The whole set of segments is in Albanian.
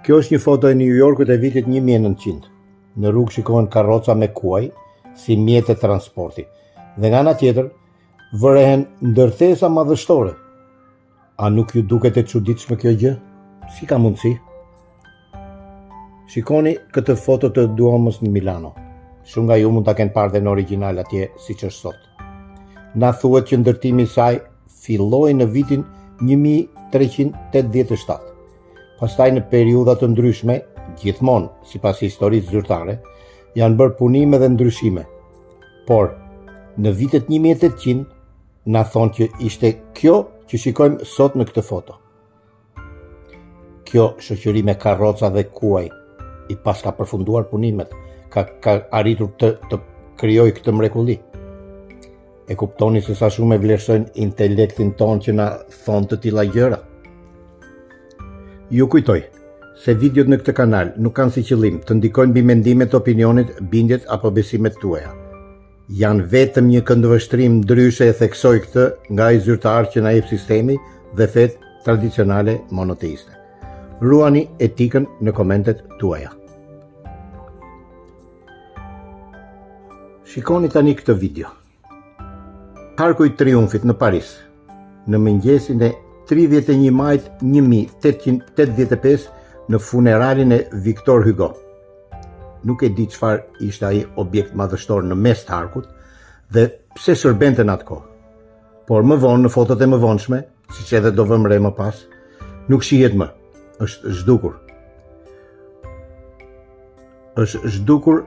Kjo është një foto e New Yorkut e vitit 1900. Në rrugë shikohen karroca me kuaj si mjete transporti. Dhe nga ana tjetër vërehen ndërtesa madhështore. A nuk ju duket e çuditshme kjo gjë? Si ka mundësi? Shikoni këtë foto të Duomos në Milano. Shumë nga ju mund ta kenë parë dhe në origjinal atje siç është sot. Na thuhet që ndërtimi i saj filloi në vitin 1387. Pastaj në periudha të ndryshme, gjithmonë sipas historisë zyrtare, janë bërë punime dhe ndryshime. Por, në vitet 1800, na thonë që ishte kjo që shikojmë sot në këtë foto. Kjo shoqëri me karroca dhe kuaj i paska përfunduar punimet, ka, ka arritur të, të krijojë këtë mrekulli. E kuptoni se sa shumë e vlerësojnë intelektin tonë që na thonë të tilla gjëra. Ju kujtoj se videot në këtë kanal nuk kanë si qëllim të ndikojnë mbi mendimet, opinionet, bindjet apo besimet tuaja. Janë vetëm një këndvështrim ndryshe e theksoj këtë nga ai zyrtar që na jep sistemi dhe fetë tradicionale monoteiste. Ruani etikën në komentet tuaja. Shikoni tani këtë video. Harku i Triumfit në Paris, në mëngjesin e 31 majit 1885 në funeralin e Victor Hugo. Nuk e di çfarë ishte ai objekt madhështor në mes të harkut dhe pse shërbente në atë kohë. Por më vonë në fotot e mëvonshme, siç edhe do vëmë re më pas, nuk shihet më. Është zhdukur. Është zhdukur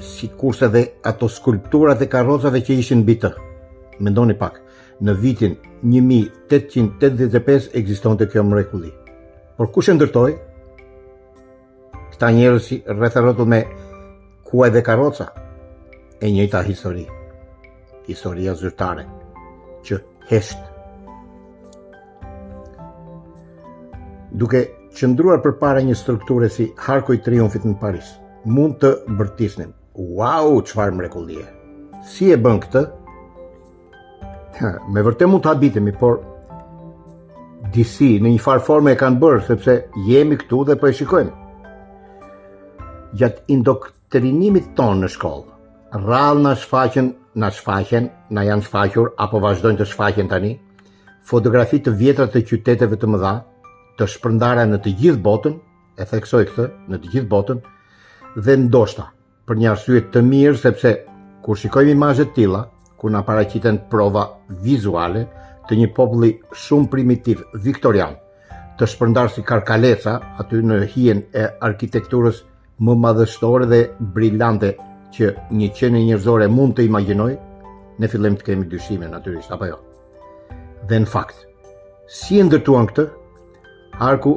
sikurse dhe ato skulpturat e karrocave që ishin mbi të. Mendoni pak, në vitin 1885 ekzistonte kjo mrekulli. Por kush e ndërtoi? Këta njerëz si rreth e rrotull me kuaj dhe karroca. E njëjta histori. Historia zyrtare që hesht. Duke qëndruar përpara një strukture si Harku i Triumfit në Paris, mund të bërtisnim. Wow, çfarë mrekullie! Si e bënë këtë? Me vërtet mund të habitemi, por disi në një farë forme e kanë bërë, sepse jemi këtu dhe po e shikojmë. Gjatë indoktrinimit tonë në shkollë, rrallë na shfaqen, na shfaqen, na janë shfaqur apo vazhdojnë të shfaqen tani, fotografi të vjetra të qyteteve të mëdha, të shpërndara në të gjithë botën, e theksoj këtë, në të gjithë botën, dhe ndoshta për një arsye të mirë sepse kur shikojmë imazhe të tilla, kur na paraqiten prova vizuale të një populli shumë primitiv viktorian, të shpërndarë si karkaleca aty në hijen e arkitekturës më madhështore dhe brilante që një qenie njerëzore mund të imagjinojë, ne fillojmë të kemi dyshime natyrisht apo jo. Dhe në fakt, si e ndërtuan këtë? Harku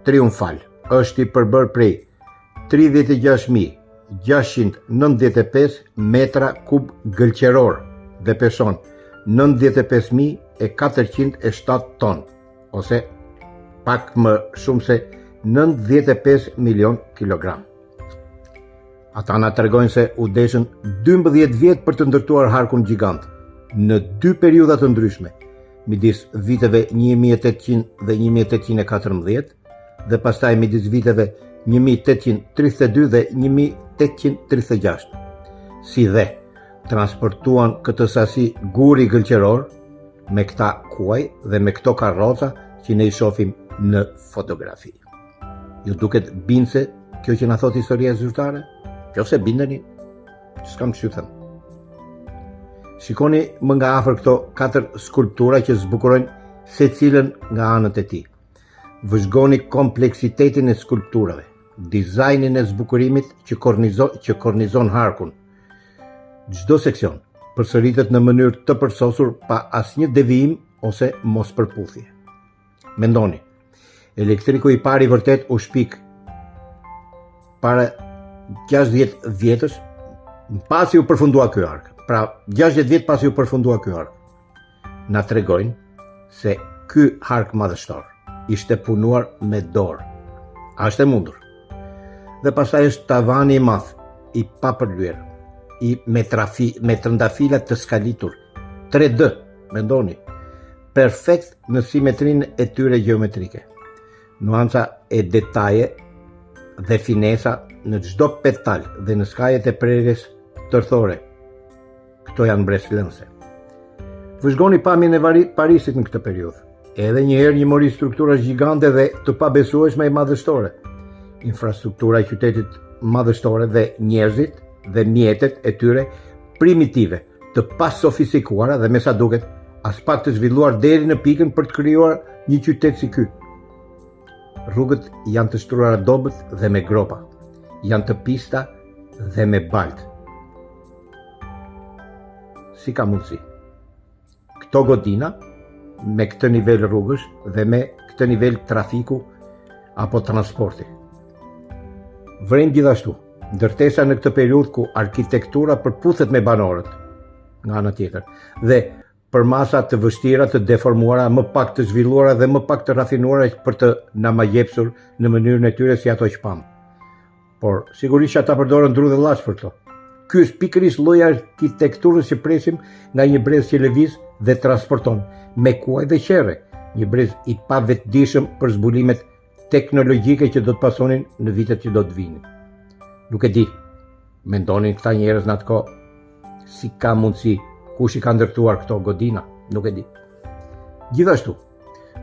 triumfal është i përbërë prej 36.695 metra kub gëlqeror dhe peshon 95.407 ton, ose pak më shumë se 95 milion kilogram. Ata na tregojnë se u deshën 12 vjet për të ndërtuar harkun gjigant në dy periudha të ndryshme, midis viteve 1800 dhe 1814 dhe pastaj midis viteve 1832 dhe 1836, si dhe transportuan këtë sasi guri gëlqeror me këta kuaj dhe me këto karroca që ne i shohim në fotografi. Ju duket bindëse kjo që na thotë historia zyrtare? Jo se bindeni, s'kam ç'ju them. Shikoni më nga afër këto katër skulptura që zbukurojnë secilën nga anët e tij. Vëzhgoni kompleksitetin e skulpturave, dizajnin e zbukurimit që kornizo, që kornizon harkun. Çdo seksion përsëritet në mënyrë të përsosur pa asnjë devijim ose mospërputhje. Mendoni, elektriku i parë i vërtetë u shpik para 60 vjetësh pasi u përfundua ky hark. Pra, 60 vjet pasi u përfundua ky hark. Na tregojnë se ky hark madhështor ishte punuar me dorë. A është e mundur? Dhe pastaj është tavani i madh, i papërlyer, i me trafi, me trëndafila të skalitur, 3D, mendoni, perfekt në simetrinë e tyre gjeometrike. Nuanca e detaje dhe finesa në çdo petal dhe në skajet e prerjes tërthore. Këto janë mbresëlënëse. Vëzhgoni pamjen e Parisit në këtë periudhë. Edhe një herë një mori strukturash gjigante dhe të pabesueshme e madhështore. Infrastruktura e qytetit madhështore dhe njerëzit dhe mjetet e tyre primitive, të pasofistikuara dhe me sa duket aspak të zhvilluar deri në pikën për të krijuar një qytet si ky. Rrugët janë të shtruara dobët dhe me gropa, janë të pista dhe me baltë. Si ka mundësi? Këto godina me këtë nivel rrugësh dhe me këtë nivel trafiku apo transporti. Vërejmë gjithashtu, ndërtesa në këtë periudhë ku arkitektura përputhet me banorët, nga ana tjetër, dhe përmasa të vështira, të deformuara, më pak të zhvilluara dhe më pak të rafinuara për të na magjepsur në mënyrën e tyre si ato që pamë. Por, sigurisht që ata përdorën dru dhe llaç për këto. Ky është pikërisht lloji i arkitekturës që presim nga një brez që lëviz dhe transporton me kuaj dhe qerre, një brez i pavetëdijshëm për zbulimet teknologjike që do të pasonin në vitet që do të vinin. Nuk e di, mendonin këta njerëz në atë kohë, si ka mundësi, kush i ka ndërtuar këto godina, nuk e di. Gjithashtu,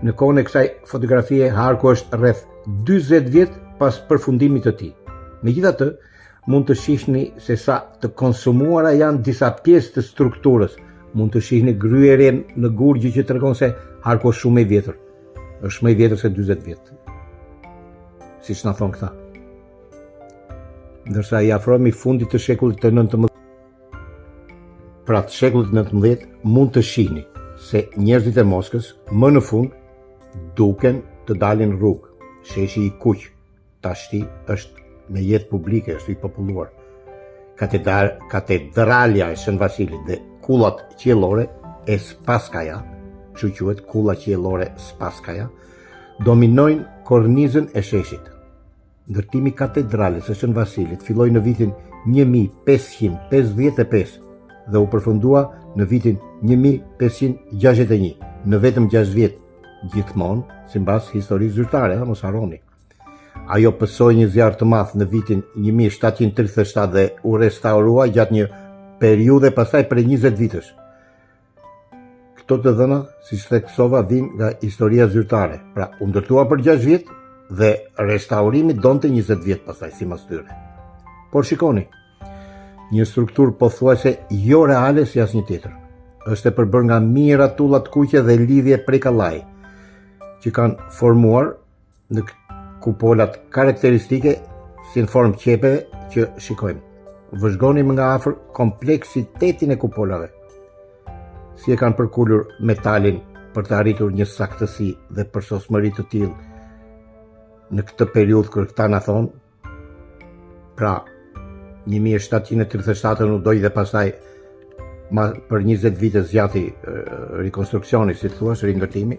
Në kohën e kësaj fotografie, harku është rreth 40 vjet pas përfundimit të tij. Megjithatë, mund të shihni se sa të konsumuara janë disa pjesë të strukturës. Mund të shihni gërryerjen në gur, gjë që tregon se harku është shumë më i vjetër. Është më i vjetër se 40 vjet. Siç na thonë këta. Ndërsa i afrohemi fundit të shekullit të 19 pra të shekullit 19 mund të shihni se njerëzit e Moskës më në fund duken të dalin rrugë. Sheshi i Kuq tashti është me jetë publike, është i populluar. Katedral, katedralja e Shën Vasilit dhe kullat qiellore e Spaskaja, kështu quhet kulla qiellore Spaskaja, dominojnë kornizën e sheshit. Ndërtimi i katedrales së Shën Vasilit filloi në vitin 1555 dhe u përfundua në vitin 1561, në vetëm 6 vjet, gjithmonë sipas historisë zyrtare, ha, mos harroni. Ajo pësoi një zjarr të madh në vitin 1737 dhe u restaurua gjatë një periudhe pastaj prej 20 vitesh. Këto të dhëna, siç theksova, vijnë nga historia zyrtare. Pra, u ndërtua për 6 vjet dhe restaurimi donte 20 vjet pastaj sipas tyre. Por shikoni, një strukturë pothuajse jo reale si asnjë tjetër. Është e përbërë nga mijëra tulla të kuqe dhe lidhje prej kallaji, që kanë formuar në kupolat karakteristike si në formë qepeve që shikojmë. Vëzhgoni më nga afër kompleksitetin e kupolave. Si e kanë përkulur metalin për të arritur një saktësi dhe përsosmëri të tillë në këtë periudhë kur këta na thonë Pra, 1737 u dogj dhe pastaj ma, për 20 vite zgjati rikonstruksioni, si thua, rindërtimi.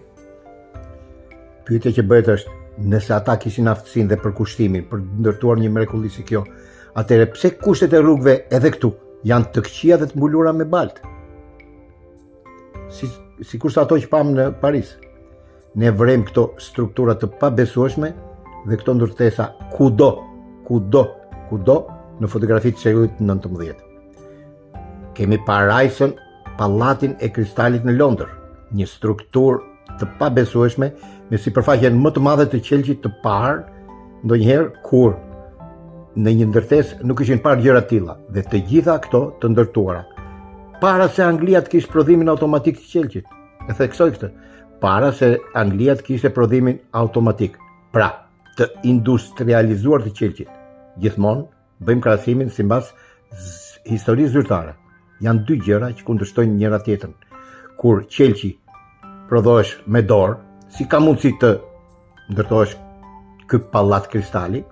Pyetja që bëhet është, nëse ata kishin aftësinë dhe përkushtimin për të ndërtuar një mrekulli si kjo, atëherë pse kushtet e rrugëve edhe këtu janë të këqija dhe të mbuluara me baltë? Si sikurse ato që pamë në Paris. Ne vërejmë këto struktura të pabesueshme dhe këto ndërtesa kudo, kudo, kudo në fotografitë e shekullit 19. Kemi parajsën, pallatin e kristalit në Londër, një strukturë të pabesueshme me sipërfaqen më të madhe të qelqit të parë ndonjëherë kur në një ndërtesë nuk ishin parë gjëra të tilla dhe të gjitha këto të ndërtuara para se Anglia të kishte prodhimin automatik të qelqit. E theksoj këtë para se Anglia të kishte prodhimin automatik, pra të industrializuar të qelqit. Gjithmonë bëjmë krahasimin sipas historisë zyrtare. Janë dy gjëra që kundërshtojnë njëra tjetrën. Kur qelqi prodhohesh me dorë, si ka mundësi të ndërtohesh ky pallat kristali?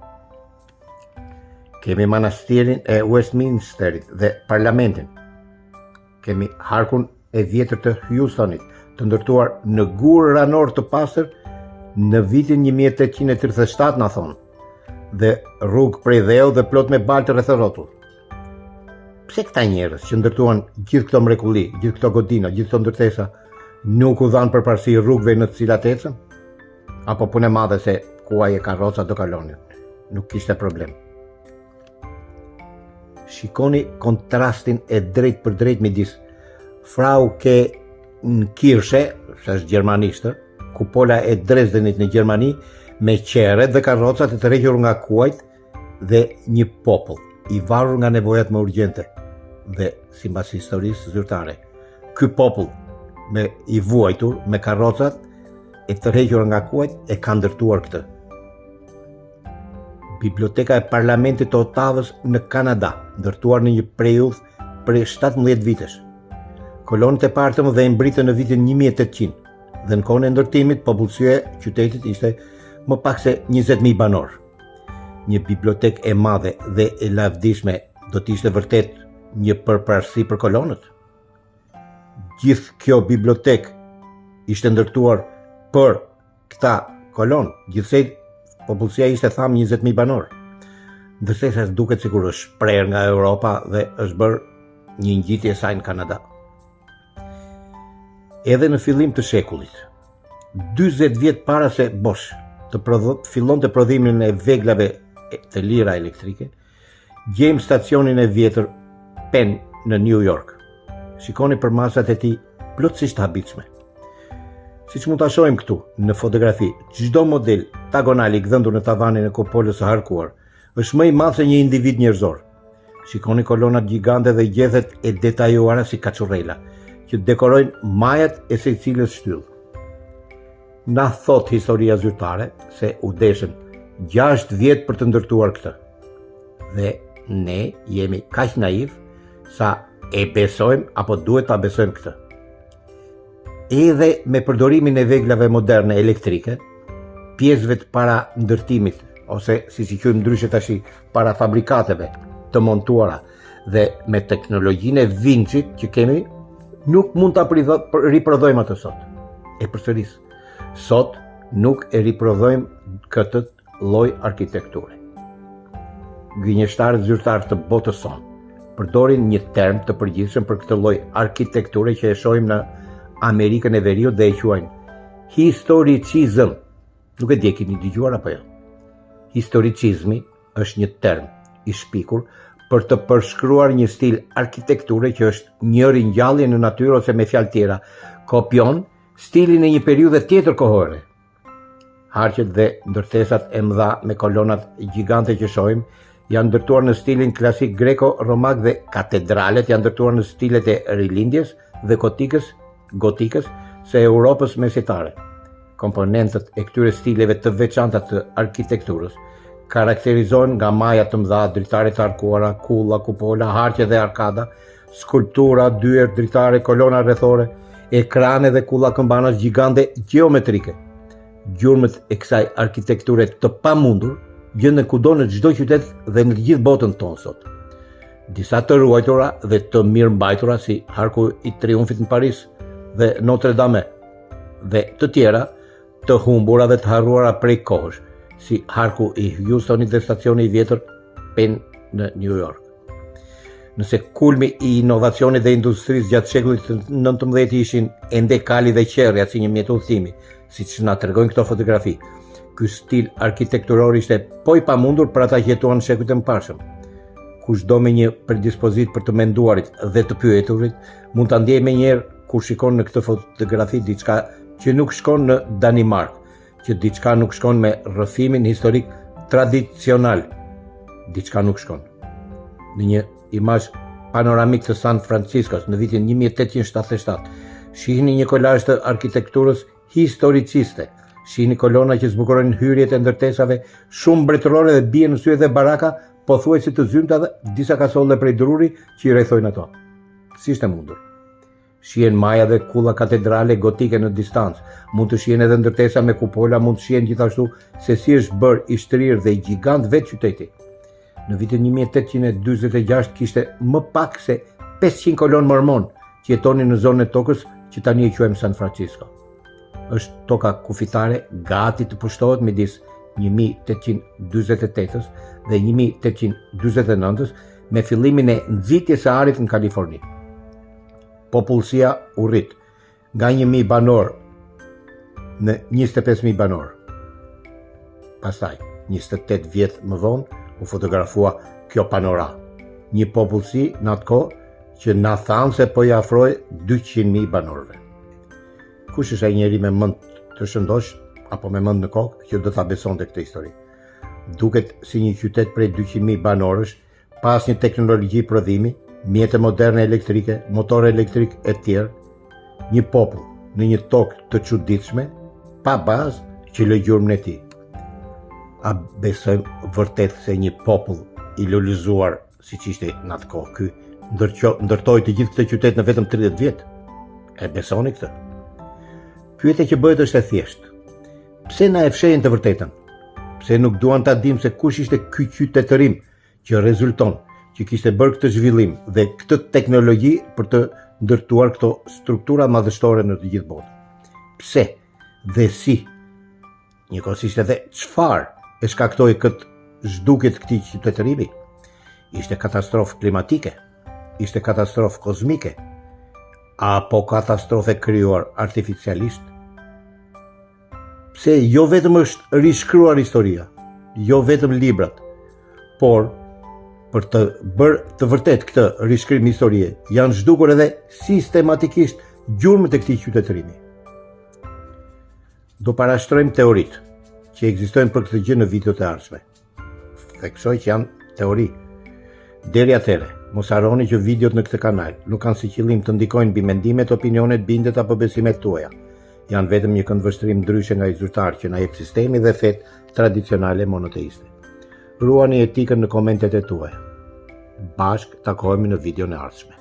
Kemi manastirin e Westminsterit dhe parlamentin. Kemi harkun e vjetër të Houstonit, të ndërtuar në gur ranor të pastër në vitin 1837 na thonë, dhe rrugë prej dheu dhe plot me baltë rreth e rrotull. Pse këta njerëz që ndërtuan gjithë këto mrekulli, gjithë këto godina, gjithë këto ndërtesa, nuk u dhanë përparësi rrugëve në të cilat ecën? Apo punë e madhe se kuaj e karroca do kalonin. Nuk kishte problem. Shikoni kontrastin e drejtpërdrejtë midis Frauenkirche, se është gjermanisht, kupola e Dresdenit në Gjermani, me qerret dhe karrocat e tërhequr nga kuajt dhe një popull i varur nga nevojat më urgjente dhe simbas historisë zyrtare. Ky popull me i vuajtur me karrocat e tërhequra nga kuajt e ka ndërtuar këtë. Biblioteka e Parlamentit të Otavës në Kanada, ndërtuar në një periudhë prej 17 vitesh. Kolonët e parë të mëdhenj mbërritën në vitin 1800 dhe në kohën e ndërtimit popullsia e qytetit ishte më pak se 20.000 banorë. Një bibliotekë e madhe dhe e lavdishme do të ishte vërtet një përparësi për kolonët. Gjithë kjo bibliotekë ishte ndërtuar për këta kolonë, gjithsej popullsia ishte thamë 20.000 banorë. Ndërtesa duket sikur është prerë nga Europa dhe është bërë një ngjitje e saj në Kanada. Edhe në fillim të shekullit, 40 vjet para se Bosch të prodho, fillonte prodhimin e veglave të lira elektrike, gjejmë stacionin e vjetër Penn në New York. Shikoni përmasat e tij plotësisht të habitshme. Siç mund ta shohim këtu në fotografi, çdo model tagonal i gdhendur në tavanin e kupolës së harkuar është më i madh se një individ njerëzor. Shikoni kolonat gjigante dhe gjethet e detajuara si kaçurrela, që dekorojnë majat e secilës shtyllë. Na thotë historia zyrtare se u deshën 6 vjet për të ndërtuar këtë. Dhe ne jemi kaq naivë sa e besojmë apo duhet ta besojmë këtë. Edhe me përdorimin e veglave moderne elektrike, pjesëve të parandërtimit ose siç i quajmë ndryshe tashi parafabrikateve të montuara dhe me teknologjinë e vinçit që kemi, nuk mund ta riprodhojmë atë sot. E përsëris, sot nuk e riprodhojmë këtë lloj arkitekture. Gënjeshtarët zyrtarë të botës sonë përdorin një term të përgjithshëm për këtë lloj arkitekture që e shohim në Amerikën e Veriut dhe e quajnë historicizëm. Nuk e di e keni dëgjuar apo jo. Historicizmi është një term i shpikur për të përshkruar një stil arkitekture që është një ringjallje në natyrë ose me fjalë tjera, kopjon stilin e një periudhe tjetër kohore. Harqet dhe ndërtesat e mëdha me kolonat gjigante që shohim janë ndërtuar në stilin klasik greko-romak dhe katedralet janë ndërtuar në stilet e rilindjes dhe gotikës, gotikës së Europës mesjetare. Komponentët e këtyre stileve të veçanta të arkitekturës karakterizohen nga maja të mëdha, dritare të harkuara, kulla, kupola, harqe dhe arkada, skulptura, dyer, dritare, kolona rrethore, ekrane dhe kulla këmbanash gjigante gjeometrike. Gjurmët e kësaj arkitekture të pamundur gjenden kudo në çdo qytet dhe në të gjithë botën tonë sot. Disa të ruajtura dhe të mirëmbajtura si Harku i Triumfit në Paris dhe Notre Dame dhe të tjera të humbura dhe të harruara prej kohësh, si Harku i Houstonit dhe stacioni i vjetër Penn në New York. Nëse kulmi i inovacionit dhe industrisë gjatë shekullit të 19 ishin ende kali dhe qerrja si një mjet udhëtimi, siç na tregojnë këto fotografi, ky stil arkitekturor ishte po i pamundur për ata që jetuan në shekujt e mëparshëm. Kushdo me një predispozitë për të menduarit dhe të pyeturit, mund ta ndjejë menjëherë kur shikon në këtë fotografi diçka që nuk shkon në Danimarkë, që diçka nuk shkon me rrëfimin historik tradicional, diçka nuk shkon. Në një imazh panoramik të San Franciscos në vitin 1877, shihni një kolazh të arkitekturës historiciste. Shihni kolona që zbukurojnë hyrjet e ndërtesave shumë mbretërore dhe bien në sy edhe baraka pothuajse të zymta dhe disa kasolle prej druri që i rrethojnë ato. Si është e mundur? Shihen maja dhe kulla katedrale gotike në distancë. Mund të shihen edhe ndërtesa me kupola, mund të shihen gjithashtu se si është bërë i shtrirë dhe gjigant vetë qyteti. Në vitin 1846 kishte më pak se 500 kolonë mormonë që jetonin në zonën e tokës që tani e quajmë San Francisco. Është toka kufitare gati të pushtohet midis 1848-ës dhe 1849-ës me fillimin e nxitjes së arit në Kaliforni. Popullsia u rrit nga 1000 banorë në 25000 banorë. Pastaj, 28 vjet më vonë, u fotografua kjo panoramë. Një popullsi në atë kohë që na thanë se po i afrohej 200.000 banorëve. Kush është ai njeri me mend të shëndoshë apo me mend në kokë që do ta besonte këtë histori? Duket si një qytet prej 200.000 banorësh, pa asnjë teknologji prodhimi, mjete moderne elektrike, motorë elektrik e tjerë, një popull në një tokë të çuditshme, pa bazë që lë gjurmën e tij. A besojmë vërtet se një popull i lulëzuar siç ishte në atë kohë ky, ndërtoi të gjithë këtë qytet në vetëm 30 vjet? E besoni këtë? Pyetja që bëhet është e thjeshtë. Pse na e fshehin të vërtetën? Pse nuk duan ta dimë se kush ishte ky qytetërim që rezulton që kishte bërë këtë zhvillim dhe këtë teknologji për të ndërtuar këto struktura madhështore në të gjithë botën? Pse dhe si? Njëkohësisht edhe çfarë e shkaktoi këtë zhdukje të këtij qytetërimi? Ishte katastrofë klimatike, ishte katastrofë kozmike, apo katastrofë e krijuar artificialisht? Pse jo vetëm është rishkruar historia, jo vetëm librat, por për të bërë të vërtetë këtë rishkrim historie, janë zhdukur edhe sistematikisht gjurmët e këtij qytetërimi. Do parashtrojmë teoritë që ekzistojnë për këtë gjë në videot e ardhshme. Theksoj që janë teori. Deri atëherë, mos harroni që videot në këtë kanal nuk kanë si qëllim të ndikojnë mbi mendimet, opinionet, bindjet apo besimet tuaja. Janë vetëm një këndvështrim ndryshe nga ai zyrtar që na jep sistemi dhe fetë tradicionale monoteiste. Ruani etikën në komentet e tuaja. Bashkë takohemi në videon e ardhshme.